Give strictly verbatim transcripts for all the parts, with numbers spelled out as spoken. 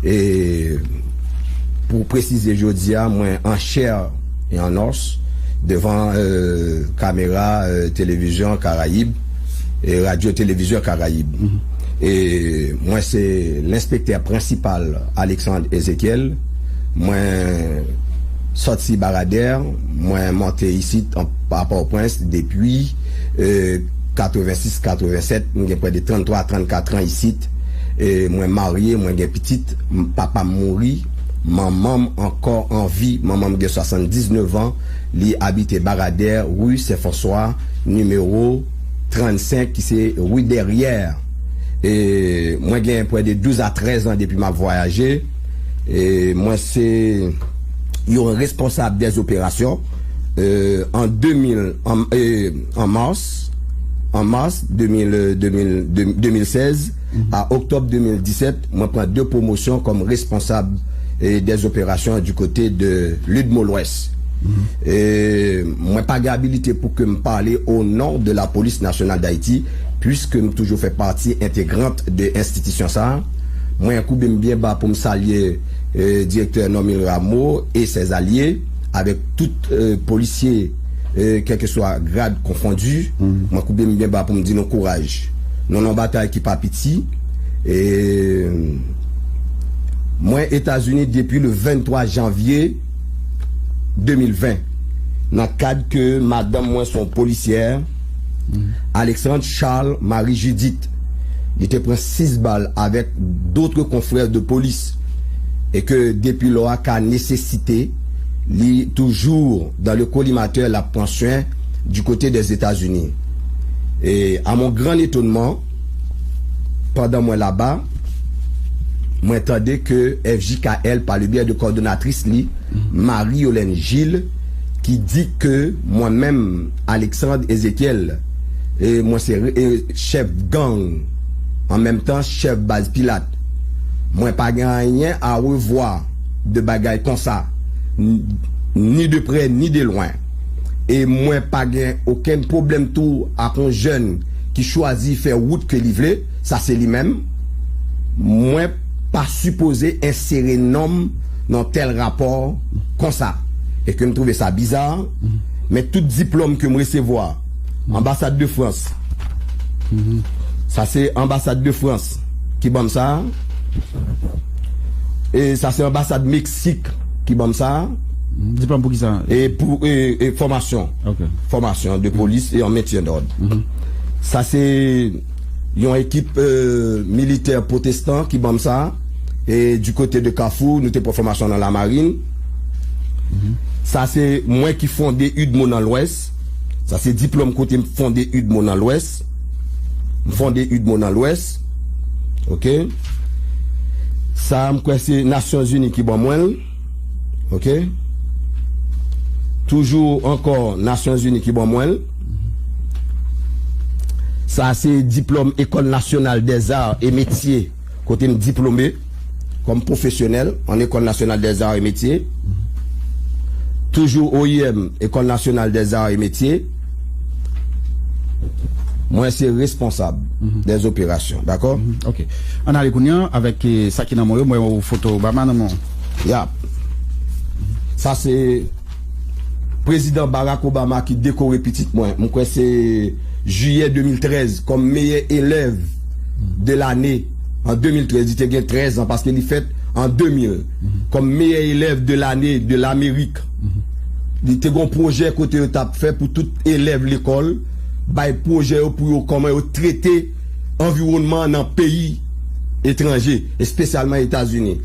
E pou presize, jodi a, mwen an chè e an os devan, euh, kamera, euh, Televizyon Karayib e Radyo Televizyon Karayib. E mwen se lenspektè prensipal Alexandre Ezekiel. Mwen sòti Baradè, mwen monte isit an, a Pòtoprens depi, euh, katrevensis, katrevennsèt. Mwen gen prè de tranntwa, trannkat an isit. E mwen marye, mwen gen pitit. M-, papa m mouri, manman m ankò an vi. Manman m gen swasanndiznèf an. Li abite Baradè, ri Sen Franswa, nimewo trannsenk, ki se ri Dèryè. E mwen gen prè de douz a trèz an depi m ap vwayaje. E mwen se yon responsab dè zoperasyon. E, an de mil, an, e, an mas, an mas de mil, de mil, de, de mil sèz a oktòb de mil disèt, mwen pran de pwomosyon kòm responsab, e, dè zoperasyon di kote de Ludmo Lwès. E mwen pa gen abilite pou ke m pale o non de la Police Nationale d'Haïti, puiske m toujou fè pati entegrant de enstitisyon sa a. Mwen koube m byen ba pou m salye, e, direktè Normil Rameau e ses alliés, avèk tout, e, polisye, e, kèlkeswa grad konfondi. Mwen koube m byen ba pou m di nou kouraj. Nou nan batay ki pa piti. E mwen Etazini depi le venntwa janvye de mil ven, nan kad ke madanm mwen se yon polisyè, Alexandre Charles Marie Judith. Li te pran sis bal avèk dotre konfrè de polis, e ke depi lò a ka nesesite, li toujou dans le collimateur, l ap pran swen du côté des États-Unis. E à mon grand étonnement, pandan mwen laba, mwen tande ke F J K L, par le biais de kòdonatris li, Marie Yolène Gilles, ki di ke mwen menm, Alexandre Ezekiel, e mwen se re-, e chèf gang, an menm tan chèf baz Pilat. Mwen pa gen anyen a revwa de bagay konsa, n-, ni de prè ni de lwen. E mwen pa gen okenn pwoblèm tou ak yon jèn ki chwazi fè wout ke li vle, sa se li menm. Mwen pa sipoze ensere non m nan tèl rapò konsa. E ke m twouve sa biza, men tout diplòm ke m resevwa, anbasad de Frans, sa se anbasad de Frans ki ban m sa, e sa se anbasad Meksik ki ban m sa. Diplòm pou ki sa? E pou, e, e fòmasyon. Ok. Fòmasyon de polis e an mentyen dòd. Sa se yon ekip, euh, militè pwotestan ki ban m sa. E du kote de Kafou, nou te pran fòmasyon nan lamarin. Sa se mwen ki fonde UDMO nan Lwès. Sa se diplòm kote m fonde UDMO nan Lwès. M fonde UDMO nan Lwès. Ok. Sa, m kwè se Nasyonzini ki ban mwen l. Ok. Toujou ankò, Nasyonzini ki ban mwen l. Sa se diplòm École Nationale des Arts et Métiers, kote m diplome kòm pwofesyonèl an École Nationale des Arts et Métiers. Toujou O I M, École Nationale des Arts et Métiers. Mwen se responsab dè zoperasyon, dakò? Ok. Ann ale kounye a avèk, eh, sa ki nan men w yo. Mwen wè yon foto Obama nan men w. Yap. Sa se Prezidan Barack Obama ki dekore pitit mwen. Mwen kwè se jiyè de mil trèz kòm meyè elèv de lane. An de mil trèz, li te gen trèz an paske li fèt an de mil. Kòm meyè elèv de lane de Lamerik. Li te gen yon pwojè kote yo t ap fè pou tout elèv lekòl, bay pwojè yo pou yo kòman yo trete anviwònman an nan peyi etranje, espesyalman Etazini.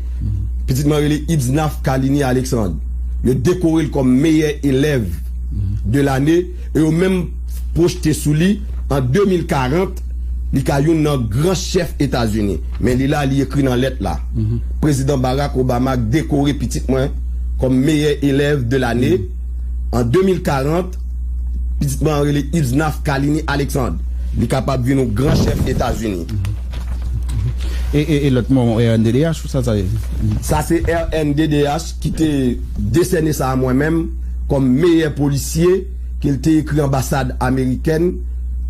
Pitit mwen rele Ibznaf Kalini Alexandre. Yo dekore l kòm meyè elèv de lane, e yo menm pwojte sou li, an de mil karant, li ka youn nan gran chèf Etazini. Men li la, li ekri nan lèt la. Prezidan Barack Obama dekore pitit mwen kòm meyè elèv de lane. An de mil karant, pitit mwen an rele Ibznaf Kalini Alexandre. Li kapab vin yon gran chèf Etazini. E, e, e lòt mò, R N D D H, ou sa, sa ye? Sa se R N D D H ki te desène sa a mwen menm kòm meyè polisye, ke l te ekri anbasad amerikèn,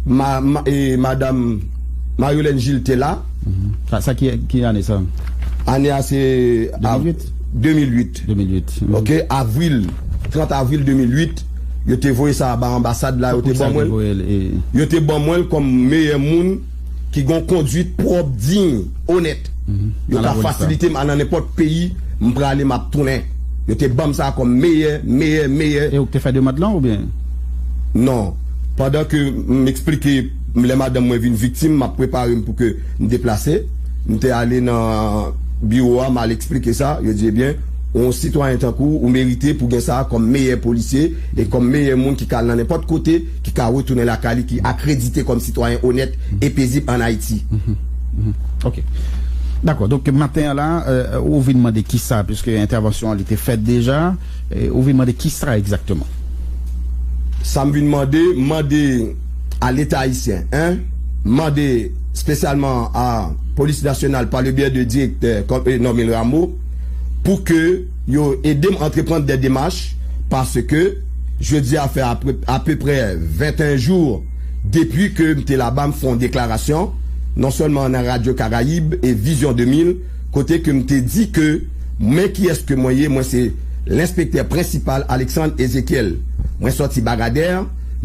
ma, ma, e, madanm Maryolène Gilles te la. Sa, sa ki, ki ane sa? Ane a se de mil uit. De mil uit. Ok, avril, trant avril de mil uit, yo te voye sa ba anbasad la, yo te ban mwen l. Yo te ban mwen l kòm meyè moun ki gen yon kondwit pwòp, diy, onèt. Yo ka fasilite m al nan nenpòt peyi m prale, m ap tounen. Yo te ban m sa kòm meyè, meyè, meyè. E ou k te fè demann lan oubyen? Non. Pandan ke m eksplike, lè madanm mwen vin viktim, m ap prepare m pou ke m deplase. M te ale nan biwo a, m al eksplike sa. Yo di, ebyen, ou yon sitwayen tankou w, ou merite pou gen sa kòm meyè polisye e kòm meyè moun ki ka al nan nenpòt kote, ki ka retounen lakay li, ki akredite kòm sitwayen onèt e pezib ann Ayiti. Ok. Dakò. Donk, maten an la, euh, ou vin mande kisa, piske entèvansyon an li te fèt deja, e ou vin mande kisa egzakteman? Sa m vin mande, mande a Leta ayisyen, en, mande espesyalman a Polis Nasyonal, pa le byen de direktè, kòm, e, Normil Rameau, pou ke yo ede m antreprann de demach, paske jodi a fè apre-, apeprè venteyen jou depi ke m te laba, m fè yon deklarasyon, non sèlman nan Radyo Karayib e Vizyon de mil, kote ke m te di ke mwen kiyès ke mwen ye, mwen se lenspektè prensipal Alexandre Ezekiel. Mwen sòti Bagadè,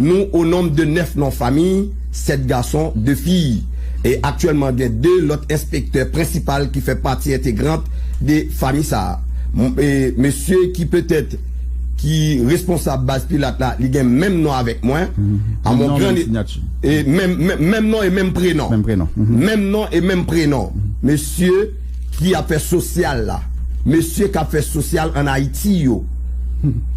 nou o nonb de nèf non fanmi, sèt gason, de fi. E aktyèlman gen de lòt enspektè prensipal ki fè pati entegrant de fanmi sa a. M-, e mesye ki petèt ki responsab baz Pilat la, li gen menm non avèk mwen. A mon gran, e menm, menm, menm non e menm prenon. Menm prenon. Menm non e menm prenon. Mesye ki ap fè sosyal la. Mesye k ap fè sosyal ann Ayiti yo.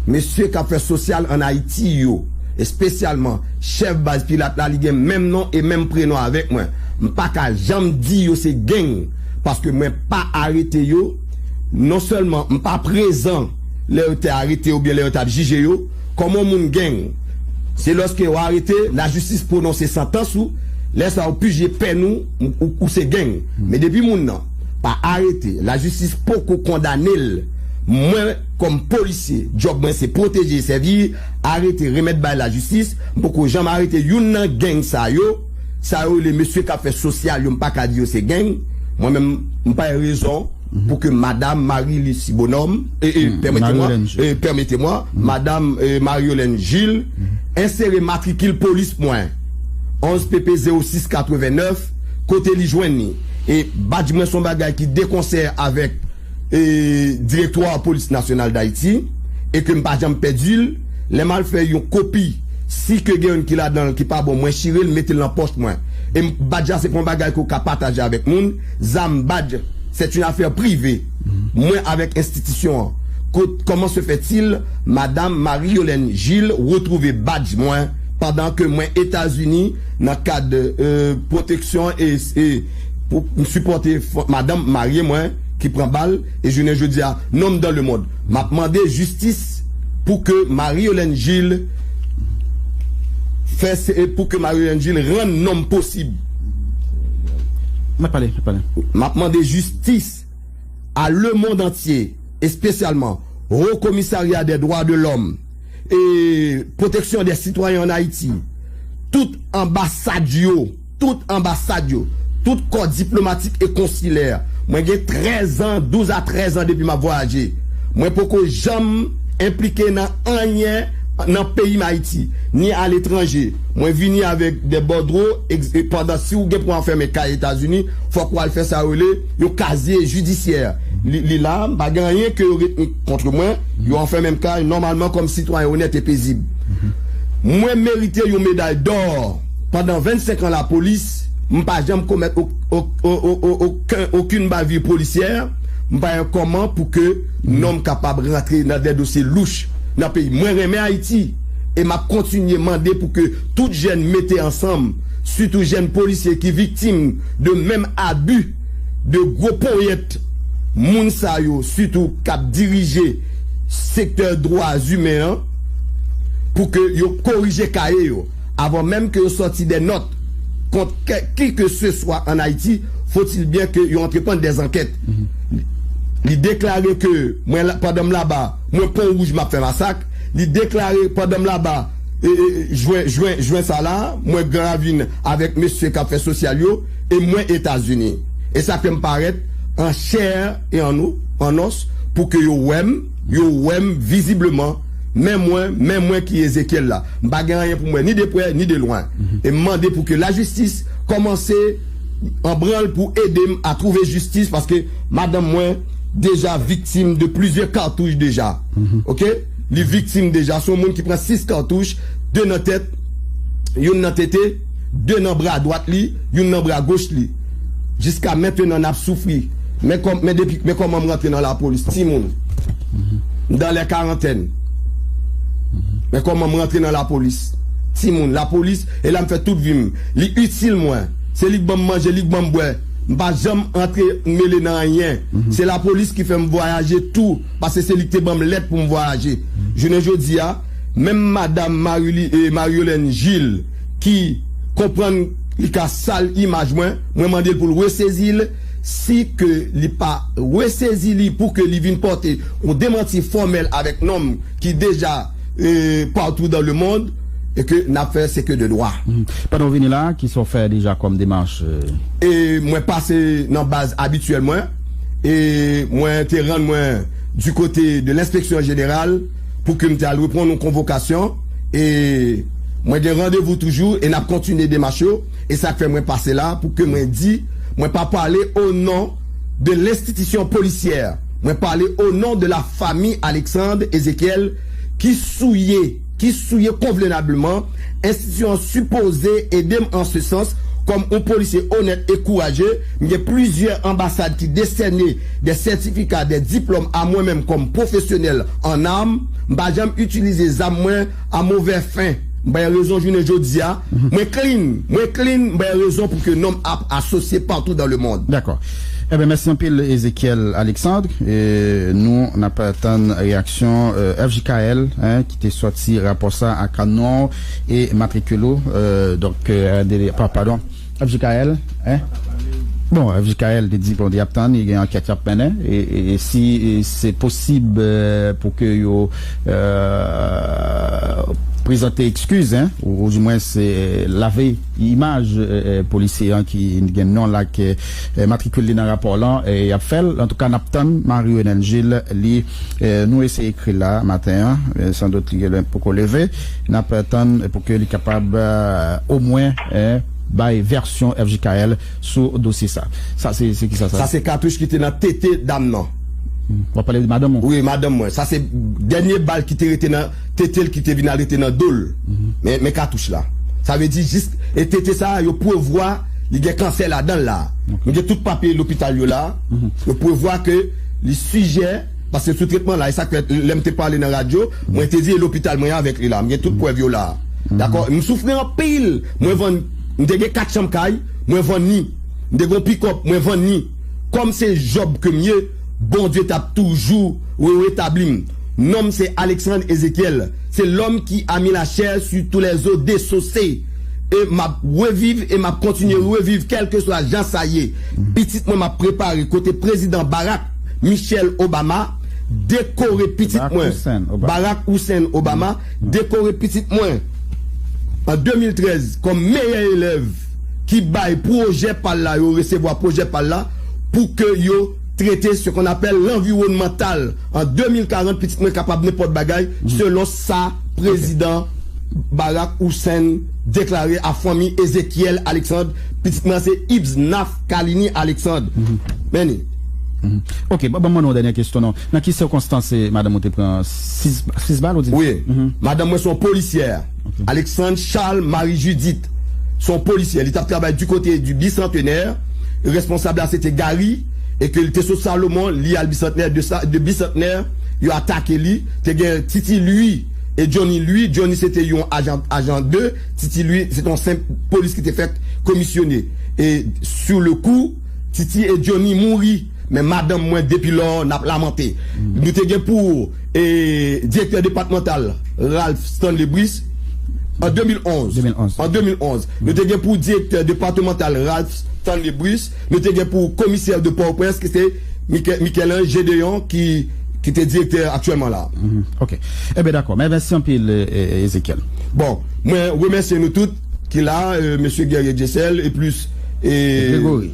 Mesye k ap fè sosyal ann Ayiti yo. Espesyalman, chèf baz Pilat la, li gen menm non e menm prenon avèk mwen. M pa ka janm di yo se gang, paske mwen pa arete yo. Non sèlman m pa prezan lè yo te arete yo oubyen lè yo t ap jije yo, kòman yon moun gang? Se lòske yo arete, lajistis pwononse santans ou, lè sa yo pije pèn ou, ou, ou se gang. Men depi moun nan pa arete, lajistis poko kondane l, mwen, kòm polisye, djòb mwen se pwoteje e sèvi, arete, remèt bay lajistis, m poko janm arete youn nan gang sa yo, sa yo rele mesye k ap fè sosyal yo, m pa ka di yo se gang, mwen menm, m pa gen rezon pou ke madam Marie Lucie Bonhomme, e, e, pèmete mwa, e, pèmete mwa, madam, e, Marie Yolène Gilles, ensere matrikil polis mwen, onz P P zewo sis katreven nèf, kote li jwenn li. E badj mwen se yon bagay ki dekonsè avèk, e, Direktwa Polis Nasyonal Dayiti, e ke m pa janm pèdi l. Lè m al fè yon kopi, si ke gen youn ki ladan l ki pa bon, mwen chire l, mete l nan pòch mwen. E m, badj la se pa yon bagay ke w ka pataje avèk moun. Zam, badj, c'est une affaire privée. Mwen avèk enstitisyon an. Kot, comment se fait-il, madam Marie Yolène Gilles retwouve badj mwen pandan ke mwen Etazini nan kad, euh, pwoteksyon e, e pou m sipòte f-, madanm marye mwen ki pran bal e jounen jodi a, nonm dans le monde. M ap mande jistis pou ke Marie Yolène Gilles fè se, pou ke Marie Yolène Gilles rann non m posib. Mèt pale, mèt pale. M ap mande jistis a le monde entier, espesyalman Haut Commissariat des Droits de l'Homme e Protection des Citoyens en Haïti, tout anbasad yo, tout anbasad yo, tout kò diplomatik e konsilè. Mwen gen trèz an, douz a trèz an depi m ap vwayaje. Mwen poko janm enplike nan anyen nan peyi m Ayiti, ni aletranje. Mwen vini avèk de bòdwo, ex-, e pandan si w gen pou anfèmen kay Etazini, fòk w al fè sa yo rele yon kazye jidisyè. Li, li la, m pa gen anyen ke yo retni kont mwen, yo anfèmen m kay nòmalman kòm sitwayen onèt e pezib. Mwen merite yon meday dò pandan vennsenk an lapolis, m pa janm komèt o-, o-, o-, o-, o-, okenn, okenn bavir polisyè, m pa wè kòman pou ke non m kapab rantre nan de dosye louch nan peyi. Mwen renmen Ayiti e m ap kontinye mande pou ke tout jèn mete ansanm, sitou jèn polisye ki viktim de menm abi de gwo ponyèt moun sa yo, sitou k ap dirije sektè dwa imen an, pou ke yo korije kaye yo. Avan menm ke yo sòti de nòt kont kè-, qui que ce soit en Haïti, faut-il bien que yo antreprann de ankèt. Li deklare ke mwen la, pandan m laba, mwen Pon Wouj m ap fè masak. Li deklare pandan m laba, e, e, jwen, jwen, jwen sa la, mwen Gran Ravin avèk mesye k ap fè sosyal yo, e mwen Etazini. E sa fè m parèt an chè e an o, an os, pou ke yo wè m, yo wè m vizibleman, men mwen, men mwen ki Ezekyèl la. M pa gen anyen pou m wè, ni de prè, ni de lwen. E m mande pou ke lajistis kòmanse an branl pou ede m a twouve jistis, paske madanm mwen deja viktim de plizyè katouch deja. Oke? Li viktim deja. Se yon moun ki pran sis katouch, de nan tèt, youn nan tete, de nan bra dwat li, youn nan bra goch li. Jiska mentenan, n ap soufri. Men kòm, men depi, men kòman m rantre nan lapolis, timoun. M dan lè karantèn. Men kòman m rantre nan lapolis, timoun. Lapolis, e la m fè tout vi m. Li itil mwen. Se li k ban m manje, li k ban m bwè. M pa janm antre mele nan anyen. Se lapolis ki fè m vwayaje tou, paske se li k te ban m lèt pou m vwayaje. Jounen jodi a, menm madanm Marili-, e, Mariolène Gilles, ki konprann li ka sal imaj mwen, mwen mande l pou l resezi l, si ke li pa resezi li pou ke li vin pòte yon demanti fòmèl avèk nonm ki deja, e, partout dans le monde, e ke n ap fè se ke de dwa. Pandan w vini la, kisa w fè deja kòm demach? E mwen pase nan baz abityèl mwen, e mwen te rann mwen du côté de l'inspection générale pou ke m te al reprann yon konvokasyon, e mwen gen randevou toujou, e n ap kontinye demach yo, e sa k fè mwen pase la, pou ke mwen di, mwen pa pale o non de l'institution policière, mwen pale o non de la famille Alexandre Ezekiel ki souye, ki souye konvenableman. Enstitisyon an sipoze ede m an se sans, kòm yon polisye onèt e kouraje. M gen plizyè anbasad ki desène de sètifika, de diplòm a mwen menm kòm pwofesyonèl an nam. M pa janm itilize zam mwen a movè fen. M bay rezon jounen jodi a. Mwen clean, mwen clean, m bay rezon pou ke nonm ap asosye partout dans le monde. Dakò. Ebyen, mèsi anpil, Ezekiel Alexandre. E nou, n ap tann reyaksyon, e, F J K L, en, ki te sòti rapò sa ak non e matrikil ou. E, donk, e, de, pa, padon, F J K L, en? Bon, F J K L te di, bon, y ap tann, gen ankèt y ap mennen. E, e, e si, e, se posib, e, pou ke yo, e, prezante ekskiz, en, ou, ou di mwen se lave imaj, e, e, polisye an ki gen non l ak, e, matrikil li nan rapò lan, e, y ap fè l. Antouka, n ap tann Marie Renelle Gilles, li, e, nou eseye ekri l la maten an, e, sandout li genlè poko leve. N ap tann pou ke li kapab, e, omwen, e, bay vèsyon F J K L sou dosye sa. Sa se, se kisa sa? Sa se katouch ki te nan tete dam nan. Hmm. W ap pale de madanm ou? Wi, madanm mwen. Sa se dènye bal ki te rete nan tete l, ki te vin al rete nan do l. Mhm. Men, men katouch la. Sa vle di jis, e tete sa, yo prevwa li gen kansè ladan l la. Ok. M gen tout papye lopital yo la. Mhm. Yo prevwa ke li sijè, paske sou tretman la, e sa k fè lè m te pale nan radyo, mwen te di e lopital mwen avèk li la. M gen tout prèv yo la. Mhm. Dakò? M soufri anpil. Mwen vann, m te gen kat chanm kay, mwen vann li. M te gen yon pikòp, mwen vann li. Kòm se Jòb ke m ye, Bondye t ap toujou re-, retabli m. Non m se Alexandre Ezekiel. Se lòm ki a mi lachè si tou lè zo desose. E m ap reviv e m ap kontinye reviv, kèlkeswa jan sa ye. Pitit mwen m ap prepare kote prezidan Barack Michel Obama dekore pitit mwen. Barack Hussein Obama. Barack Hussein Obama dekore pitit mwen an de mil trèz kòm meyè elèv ki bay pwojè pa l la, yo resevwa pwojè pa l la pou ke yo trete ce qu'on appelle l'environnemental. An de mil karant, pitit mwen kapab nenpòt bagay, selon sa prezidan Barack Hussein deklare a fanmi Ezekiel Alexandre. Pitit mwen se Ibs Naf Kalini Alexandre. Meni. Mhm. Ok, ban, ban m mande yon dènye kesyon non. Nan ki sikonstans, e, madanm ou te pran sis, sis bal, ou di? Wi. Mhm. Madanm mwen se yon polisyè. Ok. Alexandre Charles Marie Judith. Se yon polisyè. Li t ap travay du côté du Bicentenaire. Responsab la se te Gary. E ke li te sot Salomon, li al Bicentenaire. De sa, de Bicentenaire, yo atake li. Te gen Titi Louis e Johnny Louis. Johnny se te yon ajan, ajan de. Titi Louis se te yon senp polis ki te fèk komisyone. E sur le coup, Titi e Johnny mouri. Men madanm mwen, depi lò, n ap lamante. Nou te gen pou, e, direktè depatmantal Ralph Stanley Brice an de mil onz. De mil onz. An de mil onz. Nou te gen pou direktè depatmantal Ralph Stanley Brice. Nou te gen pou komisè de Pòtoprens, ki se Michel-, Michel-Ange Gédéon, ki, ki te direktè aktyèlman la. Mhm. Ok. Ebyen, dakò. Men mèsi anpil, e, e, Ezekiel. Bon, mwen remèsye nou tout ki la, e, mesye Guerrier Dieuseul, e plis, e, Grégory.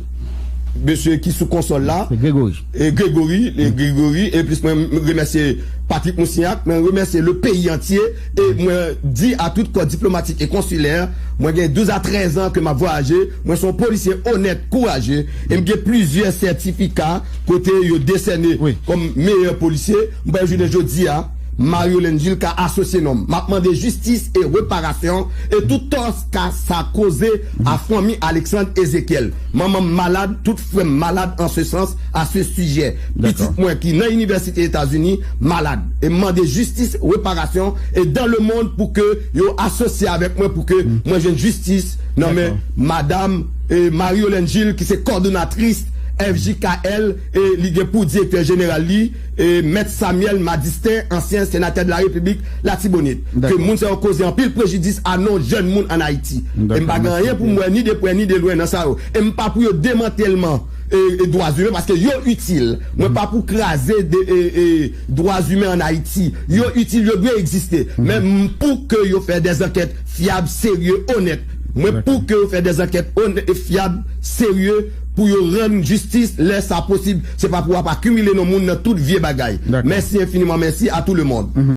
mesye ki sou konsòl la. Se Gregory. E Gregory, e Gregory, e plis mwen remèsye Patrick Moussignac, mwen remèsye le peyi antye, e mwen di a tout kò diplomatik e konsilè, mwen gen douz a trèz an ke m ap vwayaje, mwen se yon polisye onèt, kouraje, e m gen plizyè sètifika kote yo desène kòm meyè polisye, m pa jounen jodi a, Mario Lengil ka asosye non m. M ap mande jistis e reparasyon e tout tò ka sa koze a fanmi Alexandre Ezekiel. Manman m malad, tout frè m malad an se sans, a se sijè. Pitit mwen ki nan inivèsite Etazini malad. E m mande jistis, reparasyon e dan le mond pou ke yo asosye avèk mwen pou ke mwen jwenn jistis nan men madanm e Mario Lengil ki se kòdonatris F J K L e li gen pou direktè jeneral li e Mèt Samuel Madistin, ansyen senatè de la Repiblik Latibonit. Ke moun sa yo koze anpil prejidis a non jèn moun ann Ayiti. E m pa gen anyen pou m wè ni de prè ni de lwen nan sa yo. E m pa pou yo demantèlman e, e dwa imen paske yo itil. Mwen pa pou kraze de, e, e, dwa imen ann Ayiti. Yo itil, yo dwe egziste. Men m pou ke yo fè dèzankèt fyab, serye, onèt. Mwen pou ke yo fè dèzankèt onèt, fyab, serye, pou yo rann jistis lè sa posib. Se pa pou ap akimile non moun nan tout vye bagay. Mèsi enfiniman, mèsi a tout le monde.